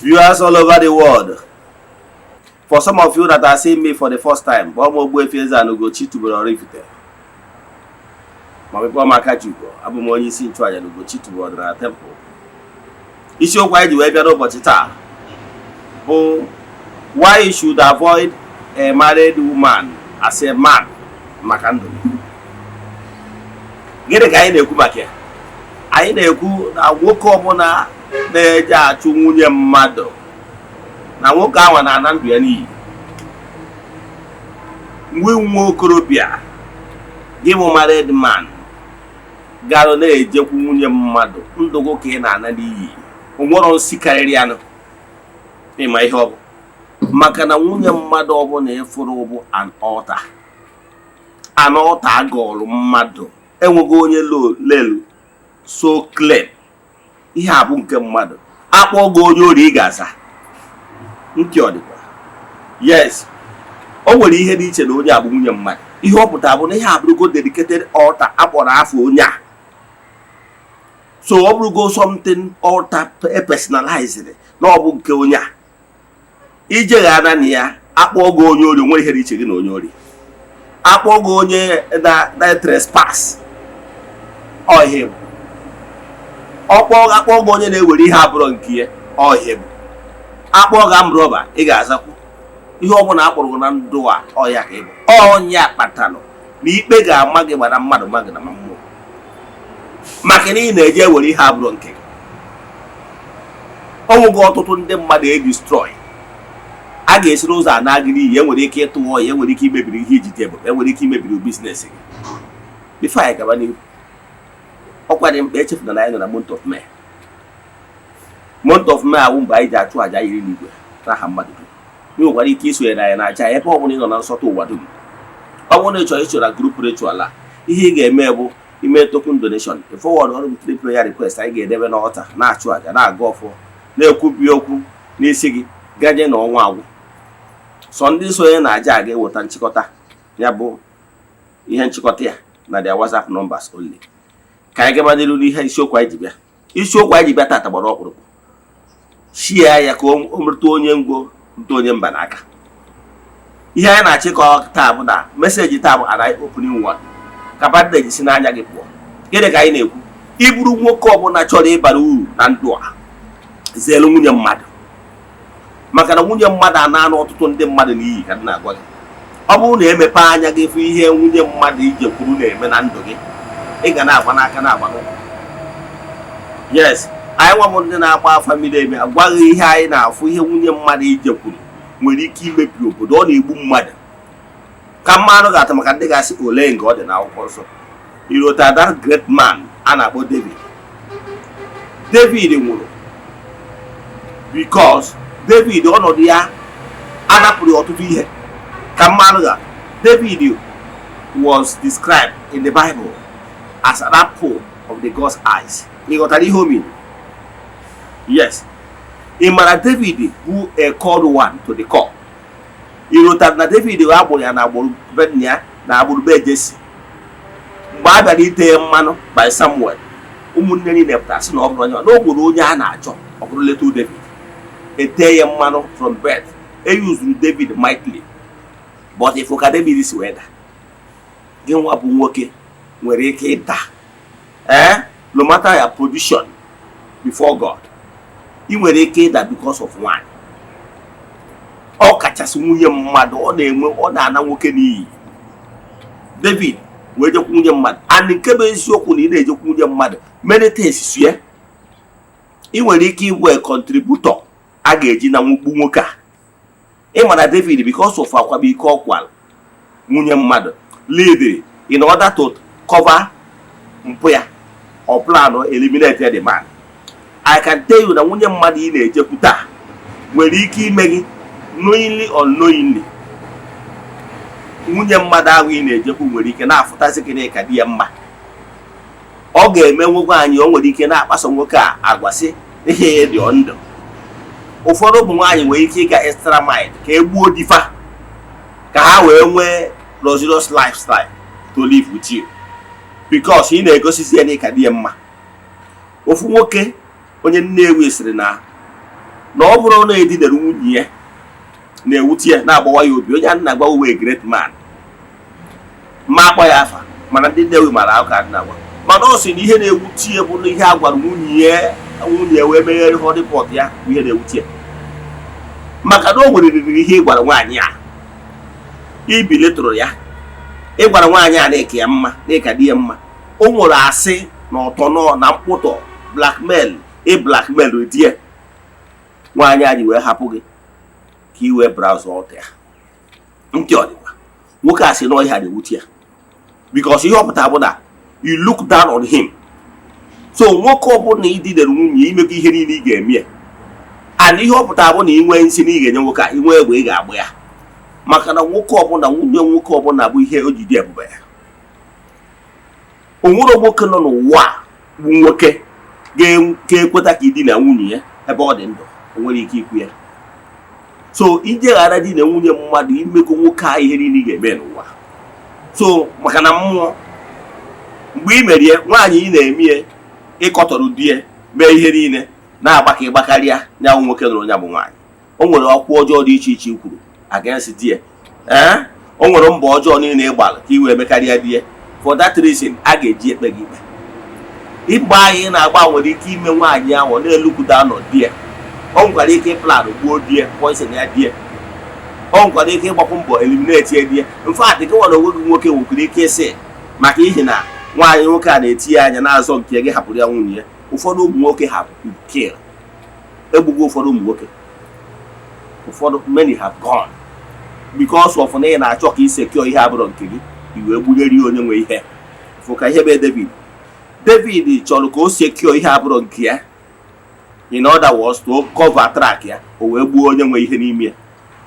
Viewers all over the world, for some of you that are seeing me for the first time, kpọọ m Ogbuefi Eze-Ana Ugochi tubelu Oraifite, ma ọ bụ kpọọ m Akajiugo. Abụ m onye isi nchụaja na Ugochi tubelu ọdịnala temple. Isiokwu anyị ji wee bịa n'ụbọchị taa bụ why you should avoid a married woman as a man. Maka ndụ gịnị ka anyị na-ekwu maka ya? Anyị na-ekwu na nwoke ọbụla na-eje achụ nwunye mmadụ, na nwoke ahụ na-ana ndụ ya n'iyi. Mgbe nwa okorobịa gị bụ married man gara na-ejekwu nwunye mmadụ, ndụ gị ka ị na-ana n'iyi. Onwero nsi karịrị anụ ịma ihe ọ bụ, maka na nwunye mmadụ ọbụla ịfụrụ bụ an altar, an altar agọlụ mmadụ. Enweghị onye lelu so claim ihe a bụ nke mmadụ. Akpọ gị onye ori, ị ga-aza ntị. Ọ dịkwa, yes, o nwere ihe dị iche na onye abụ nwunye mmadụ. Ihe ọ pụtara bụ na ihe abụrụgo dedicated altar akpọrọ afọ onye a. So ọ bụrụgo something altar personalized na ọ bụ nke onye a. Ijeghana na ya, akpọ gị onye ori, nwere ihe dị iche gị na onye ori. Akpọ gị onye na trespass, ọhịa bụ ọkpọ. Akpọ gị onye na-ewere ihe abụrọ nke ya, ọhịa bụ. Akpọ gị amrọba, ị ga-azakwu. Ihe ọbụla akpọrọ gị na ndụ a, ọya ka ị bụ. Ọnya kpatalụ na ikpe ga-ama gị, gbara mmadụ ma gị na mmụọ, maka na ị na-eje ewere ihe abụrọ nke gị. Ọnwụgo ọtụtụ ndị mmadụ e destroy. A ga-esi n'ụzọ ana gị n'iyi. Enwere ike ịtụ ọya, enwere ike imebiri ihe iji tebụl, enwere ike imebiri business gị. Before anyị gaba n'ihu, ọkwa dị mkpa, echefuna na anyị nọ na month of May. Month of May awụ mgbe anyị ji achụ àjà yiri n'igwe n'aha mmadụ dum. Ị nwekwara ike isonyere anyị na aja ebe ọ bụla ị nọ na nsọtụ ụwa dum. Ọ bụrụ na ị chọrọ iso na group ritual a, ihe ị ga-eme bụ ime token donation, forward ọrụ m three prayer request anyị ga-edebe n'ọta, na-achụ àjà, na-aga ọfọ, na-ekwubi okwu n'isi gị gaje na ọnwa agwụ. Sọ ndị sonye na aja a ga-eweta nchịkọta ya, bụ ihe nchịkọta ya na their WhatsApp numbers only. Ka anyị gaba n'iru n'ihe isiokwu anyị ji bịa. Isiokwu anyị ji bịa tata gbara ọkpụrụkpụ. Share ya ka o metụ onye ngwo, rute onye mba n'aka. Ihe anyị na-achịkọ taa bụ na message taa bụ an eye opening one, ka bandage si n'anya gị pụọ. Gịnị ka anyị na-ekwu? Ịbụrụ nwoke ọbụla chọrọ ịbara uru na ndụ a, zere nwunye mmadụ, maka na nwunye mmadụ a na-anụ ọtụtụ ndị mmadụ n'iyi. Ka m na-agwa gị, ọ bụrụ na emepe anya gị fụ ihe nwunye mmadụ ije kwuru na-eme na ndụ gị, ị ga na-agba n'aka, na-agba n'ụkwụ. Yes, anyị nwa bụ ndị na-agba afa miri emi agwaghị ihe anyị na-afụ. Ihe nwunye mmadụ ije kwuru nwere ike imebi obodo. Ọ na-egbu mmadụ ka mmanụ ga-ata, maka ndị ga-asị ole nke ọ dị n'akwụkwọ nsọ. Irota that great man a na-akpọ David. David nwụrụ because David, ọnọdụ ya anapụrụ ọtụtụ ihe. Ka mmanụ ga, David was described in the Bible as an apple of the God's eyes. Ị ghọtara ihe o mean? Yes, ị mara David bụ a called one to the call. Ị rotara na David agbụrụ ya na agbụrụ be nna ya na agbụrụ be Jesi. Mgbe a bịara ite ya mmanụ by Samuel, ụmụnne niile pụtara sị na ọ bụrụ onye na o nwere onye a na-achọ, ọ bụrụ little David. Ete ya mmanụ from birth. E yuzuru David mightily, but ifụ ka David si wee daa. Gị nwa bụ nwoke nwere ike ịda. Ee, no matter your position before God, ị nwere ike ịda because of nwanyị, ọ kachasị nwunye mmadụ. Ọ na-enwe, ọ na-ana nwoke n'iyi. David wee jekwa nwunye mmadụ, and nke bụ eziokwu na ị na-ejekwa nwunye mmadụ, many things sie. Ị nwere ike ịbụ a contributor a ga-eji na nwukpu nwoke a. Ị ma na David, because of akwamiko ọ kwara nwunye mmadụ, lead in order to cover mpụ ya or plan eliminate the man. I can tell you na nwunye mmadụ ị na-ejekwu taa nwere ike ime gị knowingly or unknowingly. Nwunye mmadụ ahụ ị na-ejekwu nwere ike na-afụtasị gị na ka di ya mma. Ọ ga-eme nwoke anyị, o nwere ike na-akpaso nwoke a agwa sị ihe dị ndụ. Ụfọdụ ụmụ nwaanyị nwere ike ịga extra mile ka e gbuo difa, ka ha wee nwee luxurious lifestyle to live with you, because ị na-egosisi ya na ịka di ya mma. Ofu nwoke onye Nnewi sịrị na Na ọ bụrụ na edinere nwunye ya na-ewute ya, na-agbawa ya obi. Onye a na-agba uwe, great man, mma akpọ ya afa, mana ndị Nnewi mara aka a na-agwa. Mana ọ sị na ihe na-ewute ya bụ na ihe a gwara nwunye ya, nwunye ya wee meghere honeypot ya, bụ ihe na-ewute ya, maka na o nwereriri ihe ị gwara nwaanyị a, ibiletụrụ ya. Ị gwara nwaanyị a na ịka ya mma, na ịka di ya mma. O nwere asị na ọtọnọ na mkpụtọ, blackmail, ị blackmail di ya. Nwaanyị a ji wee hapụ gị ka ị wee browse ọtọ ya. Ntị ọ dịkwa. Nwoke a sị na ọhịa na-ewute ya because ihe ọ pụtara bụ na you look down on him. So nwoke ọbụla idinere nwunye, imekọ ihe niile ị ga-eme ya, and ihe ọ pụtara bụ na ị nwee nsị na ị ga-enye nwoke a, ị nwee egbe ị ga-agba ya, maka na nwoke ọbụla, nwunye nwoke ọbụla bụ ihe o ji dị ebube ya. O nwere nwoke nọ n'ụwa a bụ nwoke ga-ekweta ka idina nwunye ya ebe ọ dị ndụ? O nwere ike ikwu ya. So ijeghara di na nwunye mmadụ, imekọ nwoke a ihe niile ị ga-eme n'ụwa. So maka na mmụọ, mgbe ị merie nwaanyị, ị na-eme ya, ịkọtọrọ di ya, mee ihe niile na-agba ka ịgbakarịa ya. Nwoke nụrụ ya bụ nwaanyị, o nwere ọkwa ọjọọ dị iche iche i kwuru against di ya. Ee, o nwere mbọ ọjọọ niile ị gbara ka ị wee mekarịa di ya. For that reason, a ga-eji ekpe gị ikpe. Ịgba anyị na-agba nwere ike ime nwaanyị ahụ na-elukwuda anọ di ya. O nwekwara ike ịplan gbuo di ya, poison ya di ya. O nwekwara ike ịgbakwu mbọ eliminate ya di ya. In fact, gị nwere onwe gị, nwoke, nwekwara ike ịsị maka ihi na nwaanyị nwoke a na-etinye anya na-azọ nke gị, hapụrụ ya nwunye ya. Ụfọdụ ụmụ nwoke have kill, egbugo ụfọdụ ụmụ nwoke. Ụfọdụ, many have gone because of na ị na-achọ ka ị secure ihe abụrụ nke gị, i wee gbunyere onye nwe ihe. Fụ ka ihe mee David. David chọrọ ka o secure ihe abụrụ nke ya, in other words, to cover track ya, o wee gbuo onye nwe ihe n'ime ya.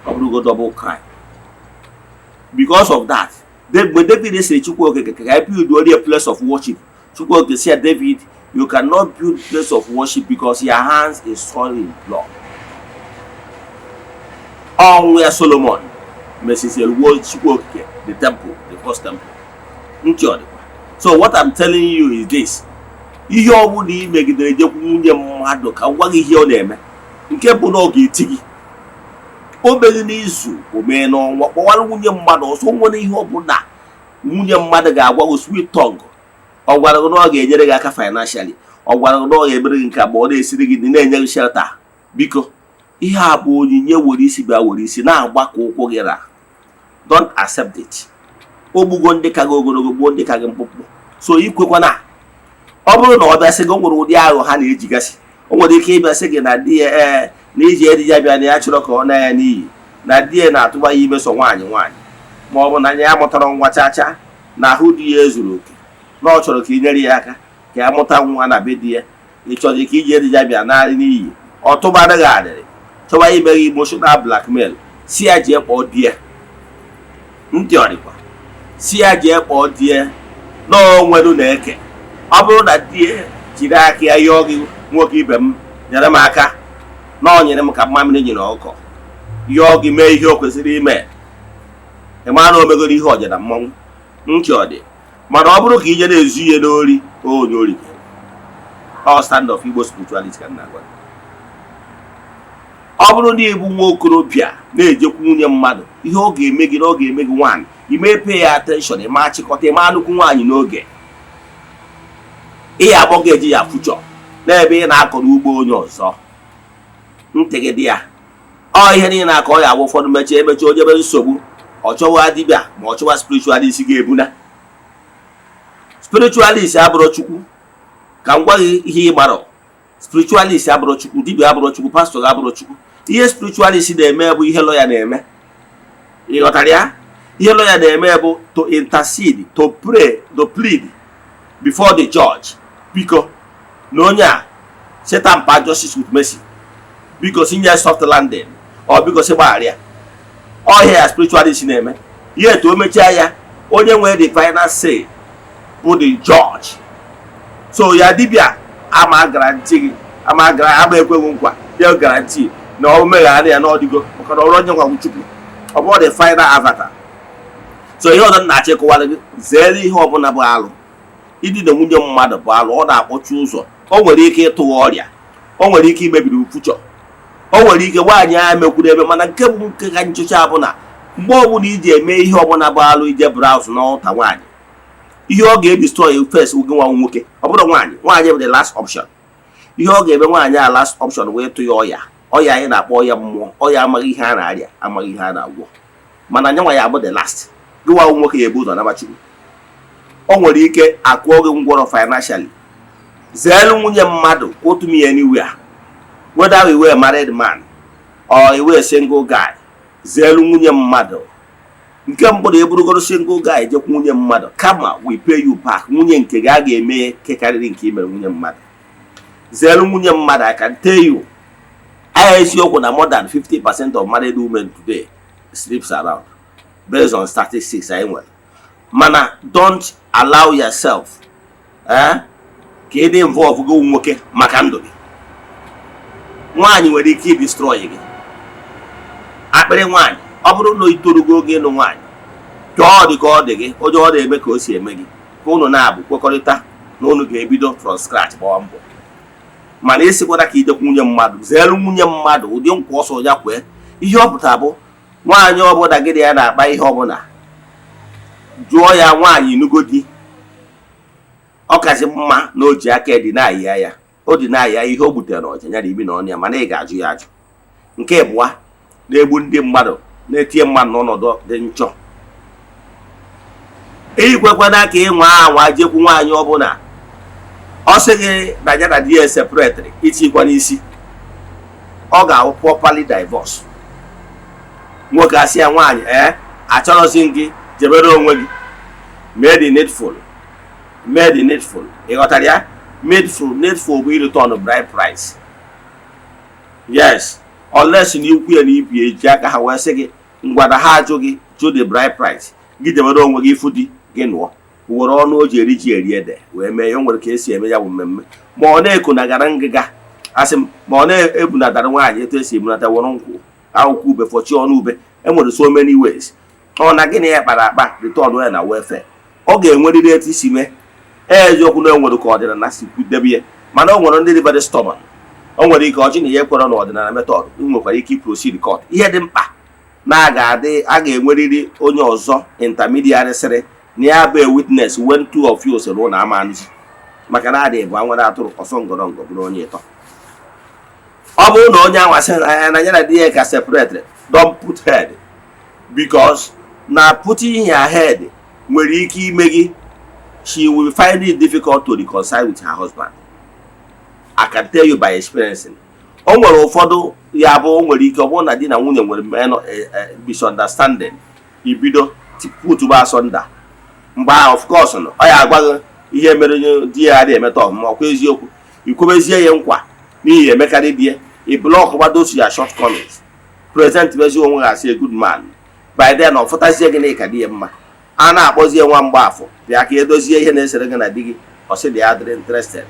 Ọ bụrụgo double crime because of that. Mgbe David sịrị Chukwu Okike ka ya build only a place of worship, Chukwu Okike sị ya, "David, you cannot build place of worship because your hands is soiled in blood." Ọnwụ ya, Solomon mesisiere wuo Chukwu Okike the temple, the first temple. Ntị ọ dịkwa. So what I'm telling you is this: ihe ọ bụla ị megidere jekwu nwunye mmadụ, ka m gwa gị ihe ọ na-eme. Nke bụ na ọ ga-eti gị, o meghị n'izu, o mee n'ọnwa, kpọwara nwunye mmadụ ọsọ. Nwere ihe ọbụla nwunye mmadụ ga-agwa gị, sweet tongue, ọ gwara gị na ọ ga-enyere gị aka financially, ọ gwara gị na ọ ga-emere gị nke a, ma ọ na-esiri gị, na-enye gị shelter. Biko, ihe a bụ onyinye were isi bịa were isi na-agba ka ụkwụ gị ra. Don't accept it. O gbugo ndị ka gị ogologo, gbuo ndị ka gị mkpụmkpụ. So ikwekwana. Ọ bụrụ na ọ bịasị gị, o nwere ụdị aghụghọ ha na-ejigasị. O nwere ike ịbịasị gị na di ya, ee, na iji ejiji bịa, na ya chọrọ ka ọ na ya n'iyi, na di ya na-atụba ya ime, so nwaanyị nwaanyị, ma ọ bụ na ya mụtara nwa chacha, na ahụ di ya ezuru oke, na ọ chọrọ ka ị nyere ya aka ka ya mụta nwa na be di ya. Ị chọrọ ka iji ejiji bịa narị n'iyi, ọ tụbara gị arịrị, chọwa ime gị emotional blackmail. Si ya jee kpọọ di ya. Ntị ọdịkwa. Si ya jee kpọọ di ya na onweru na-eke. Ọ bụrụ na di ya jiri aka ya yọọ gị, "Nwoke ibe m, nyere m aka," na ọ nyere m ka mmamịrị nyere ọkọ, yọọ gị mee ihe o kwesịrị ime, ị mara na o megoro ihe ọja na mmọnwụ. Ntị ọ dị. Mana ọ bụrụ ka ije na-ezu ihe n'ori, onye ori, ọ stand of Igbo spirituality ka m na-agwa gị. Ọ bụrụ na ịbụ nwa okorobịa na-ejekwu nwunye mmadụ, ihe ọ ga-eme gị na ọ ga-eme gị nwaanyị, imepe ya attention, ịma achịkọta, ịma nnukwu nwaanyị n'oge ị ya agbọ ga-eji ya fuchọ n'ebe ị na-akọ n'ugbo onye ọzọ. Ntị gị dị ya. Ọ ihe niile na-akọ ya agba. Ụfọdụ mechie emechie, onye ebe nsogbu, ọ chọwa dibịa, ma ọ chọwa spiritualist ga-ebuna. Spiritualist abụrụ Chukwu. Ka m gwa gị ihe ị gbara: spiritualist abụrụ Chukwu, dibịa abụrụ Chukwu, pastọ abụrụ Chukwu. Ihe spiritualist na-eme bụ ihe lawyer na-eme. Ị ghọtara ya? Ihe lawyer na-eme bụ to intercede, to pray, to plead before the judge, biko, na onye a si temper justice with mercy, biko, si nye soft landing, ọ biko, si gbaghara ya. Ọhịa ya spiritualist na-eme. Ihe etu o mechaa ya, onye nwere the final say bụ the judge. So ya dibịa ama guarantee gị, ama gara ama ekweghị nkwa ya guarantee na ọ meghara ya na ọdịgo, maka na ọrụ onye nwa bụ Chukwu, ọ bụrụ the final avatar. So ihe ọzọ m na-achọ ịkọwara gị, zere ihe ọbụla bụ alụ. Idina nwunye mmadụ bụ alụ. Ọ na-akpọchi ụzọ. O nwere ike ịtụwa ọrịa, o nwere ike imebiri future. O nwere ike nwaanyị ahụ mekwuru ebe, mana nke bụ nke ka nchụcha bụ na mgbe ọbụla iji eme ihe ọbụla bụ alụ, ije browse n'ọta nwaanyị, ihe ọ ga-edestroy first oge nwa nwoke. Ọ bụrụ nwaanyị, nwaanyị bụ the last option. Ihe ọ ga-eme nwaanyị a last option wee tụ ya ọya, ọya anyị na-akpọ ọya mmụọ, ọya amaghị ihe a na-arịa, amaghị ihe a na-agwọ. Mana nyanwa ya abụ the last. Gị nwa nwoke ya ebu ụzọ nabachukwu. O nwere ike akụọ gị ngwọrọ financially. Zeelu nwunye mmadụ. Quote me anywhere, whether you were a married man or you were a single guy, zeelu nwunye mmadụ. Nke mbụ na eburugoro single guy jekwa nwunye mmadụ, kama we pay you back. Nwunye nke gị a ga-eme nke karịrị nke imere nwunye mmadụ. Zeelu nwunye mmadụ. I can tell you, agha eziokwu na more than 50% of married women today sleeps around, based on statistics anyị nwere. Mana don't allow yourself ka ị dị involve gị nwoke maka ndụ gị. Nwaanyị nwere ike idestroy gị. Akpịrị nwaanyị, ọ bụrụ na ị torugo oge ịnụ nwaanyị, chọọ ọ dị ka ọ dị gị, onye ọ na-eme ka o si eme gị, ka unu na-abụ kwekọrịta na unu ga-ebido from scratch gbawa mbọ. Mana ịsịkwara ka ijekwa nwunye mmadụ, zeelu nwunye mmadụ. Ụdị nkwa ọsọ ya kwee, ihe ọ pụtara bụ nwaanyị ọbụla gị na ya na-akpa, ihe ọbụla jụọ ya, nwaanyị nugo di, ọ kazi mma na o ji aka dị na-ayị ya, o dị na-aya ihe o gbutere n'ọja ya na ibi na ọnụ ya. Mana ị ga-ajụ ya ajụ. Nke ịbụa na-egbu ndị mmadụ, na-etinye mmadụ n'ọnọdụ dị njọ, ikwekwana ka ị nwa anwa jekwu nwaanyị ọbụla ọ sị gị na ya na di ya separatịrị, itikwa n'isi, ọ ga-awụ properly divorce. Nwoke asị ya, nwaanyị, ee, achọrọzi m gị, jebere onwe gị. Mee the needful, mee the needful. Ị ghọtara ya? Needful, needful bụ return bride price. Yes, unless na ikwu ya na ibi eji aka ha wee sị gị ngwa na ha ajụ gị, jụ the bride price gị, jebere onwe gị. Ifu di gị nụọ were ọnụ o ji eri ji eri ede wee mee ya. O nwere ka esi eme ya bụ mmemme, ma ọ na-ekonagara ngịga, asị m, ma ọ na-ebunatara nwaanyị etu esi ebunata, were nkwụ, akwụkwọ ube fọchie ọnụ ube. Enwere so many ways. Ọ na gịnị ya kpara akpa, return ya na welfare, ọ ga-enwerịrị etu isi mee. Eziokwu na enwere ka ọdịnala si debe ya, mana o nwere ndị dị very stubborn. O nwere ike ọchị na ya ekwere na ọdịnala method. Ị nwekwara ike proceed court. Ihe dị mkpa na a ga-adị, a ga-enwerịrị onye ọzọ, intermediary, sịrị na ya bụ a witness when two of you sịrị ụlọ ama nzi, maka na adị bụ anwere atụrụ ọsọ ngọrọngọ bụrụ onye ịtọ. Ọ bụrụ na onye anwa sị na ya na di ya ka separate, don't put head, because na putting your head nwere ike ime gị, she will find it difficult to reconcile with her husband. I can tell you by experiencing. O nwere ụfọdụ ya bụ o nwere ike ọ bụrụ na di na nwunye nwere minor misunderstanding, ibido putuba asunder. Mgbe ahụ, of course, ọ ya agwa gị ihe mere onye di ya adịghị emeta ọfụma. Ọkwa eziokwu, ikwebezie ya nkwa n'ihi emekarị di ya, ị block gbadosu ya shortcomings, present mezi onwe gị as a good man. By then ọ fụtazie gị na ịka di ya mma. A na-akpọzie nwa mgbaafọ bịa ka edozie ihe na-esere gị na di gị, ọ sị dị ya dịrị interested.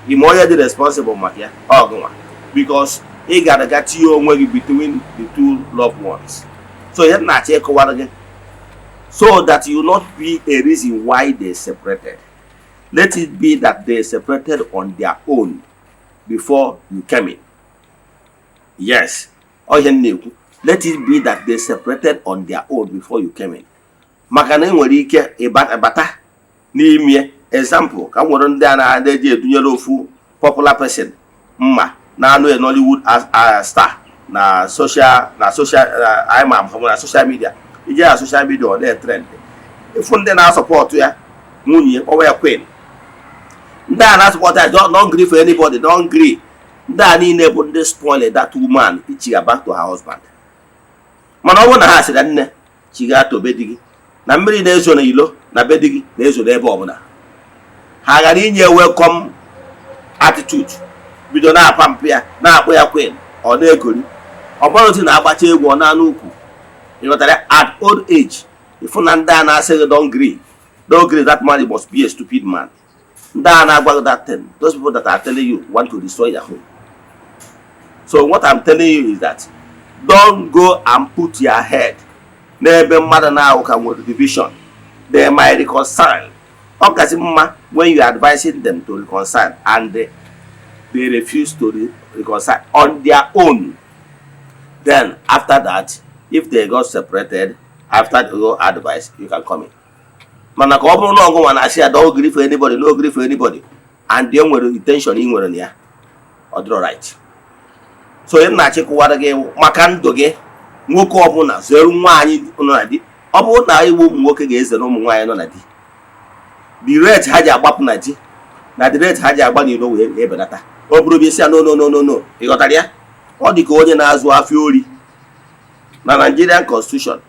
Ime onye dị responsible maka ya, ọ gịnwa, because ị gara ga tinye onwe gị between the two loved ones. So ihe m na-achọ ịkọwara gị, so that you not be a reason why they separated, let it be that they separated on their own before you came in. Yes, ọ ihe m na-ekwu. Let it be that they separated on their own before you came in, maka na ị nwere ike ịbata n'ime. Example ka m nwere, ndị a na-eji edunyere ofu popular person mma na-anụ ya, Nollywood star na social anyị ma ahụ na social media. Ije na social media, ọ na-etrend. Ịfụ ndị na-asupport ya, nwunye kpọwa ya queen. Ndị a na-asupport ya, don't gree for anybody, don't gree. Ndị a niile bụ ndị spoil that woman ichiga back to her husband. Mana ọ bụrụ na ha sịrị, nne, chiga to be di gị, na mmiri na-ezo n'ilo na be di gị na-ezo n'ebe ọbụla, ha ghara inye welcome attitude, bido na-apa mpụ ya, na-akpọ ya queen, ọ na-egori, ọ bụrụ otu na-agbacha egwu, ọ na-anụ ukwu. Ịghọtara ya? At old age, ịfụ na ndị a na-asị gị don't gree, don't gree, that man must be a stupid man. Ndị a na-agwa gị that thing, those people that are telling you want to destroy your home. So what I'm telling you is that don't go and put your head n'ebe mmadụ na-ahụ ka nwere division. They might reconcile. Ọ kasị mma when you are advising them to reconcile and they refuse to reconcile on their own. Then after that, if they got separated, after the whole advice, you can come in. Mana ka ọ bụrụ na ọgụ nwa na-asị ya, "Don't gree for anybody, no gree for anybody," and e nwere intention ị nwere na ya, ọ dịrọ right. So onye m na-achịkọwara gị maka ndụ gị, nwoke ọbụla, zere nwaanyị nọ na di. Ọ bụrụ na iwu ụmụ nwoke ga-ezere ụmụ nwaanyị nọ na di, the rate ha ji agbapụ na di na the rate ha ji agba n'iro wee ebelata. Ọ bụrụ bụ isi ya, no, no, no, no, no. Ị ghọtara ya? Ọ dị ka onye na-azụ afịa ori. Na Nigerian constitution,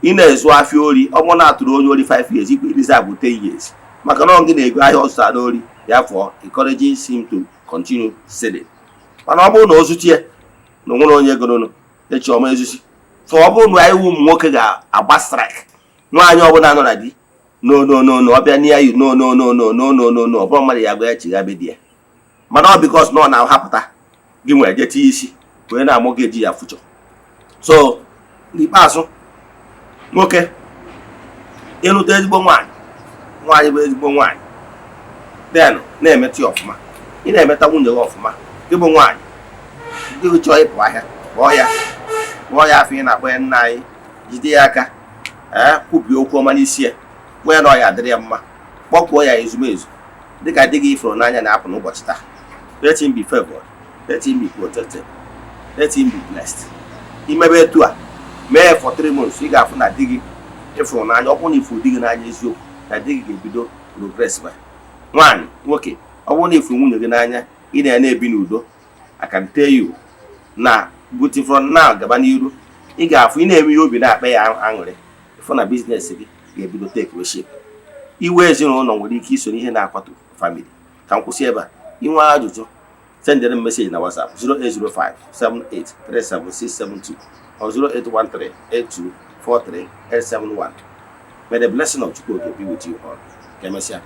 ị na-ezu afịa ori, ọ bụrụ na atụrụ onye ori 5 years, ikpe reserve 10 years, maka na ọ gị na-ego ahịa ọzụta n'ori. Therefore encourages him to continue stealing. Mana ọ bụrụ na o zutie na onwere onye goronụ echi ọma ezuzi. So ọ bụrụ na iwu ụmụ nwoke ga-agba strike, nwaanyị ọbụla nọ na di, no, no, no, no, ọ bịa near you, no, no, no, no, no, no, no, no. Ọ bụrụ mmadụ ya gwa ya chigha be di ya, mana ọ because na ọ na-ahapụta gị nwere je tinye isi wee na-amụ gị eji ya future. So n'ikpeazụ, nwoke, ịlụta ezigbo nwaanyị, nwaanyị bụ ezigbo nwaanyị, then na-emetụ ya ọfụma. Ị na-emeta nwunye gị ọfụma, gị bụ nwaanyị, ndị gị chọọ ịpụ ahịa, kpọọ ya, kpọọ ya afọ ị na-akpọ ya, nna anyị. Jide ya aka, ee, kwubie okwu ọma n'isi ya, gwa ya na ọ ya adịrị ya mma. Kpọkwuo ya ezumezu dịka di gị ifuru n'anya na-apụ n'ụbọchị taa. Let him be favored, let him be protected, let him be blessed. Imebe etu a mee for 3 months, ị ga-afụ na di gị ịfụrụ n'anya, ọ bụrụ na ifuru di gị n'anya eziokwu, na di gị ga-ebido progress. Ba nwaanyị, nwoke, ọ bụrụ na ifuru nwunye gị n'anya, ị na-ebi n'udo, I can tell you na but from now gaba n'iru, ị ga-afụ ị na-eme ihe obi na-akpa ya aṅụrị. Ịfụ na business gị ga-ebido take shape. Iwe ezinụlọ nwere ike iso n'ihe na-akwatu family. Ka m kwụsị ebe a. Inwe ajụjụ, sendere m message na WhatsApp 0805 7837672 or 0813 8243 871. May the blessing of Chukwu be with you all. Ka emesịa.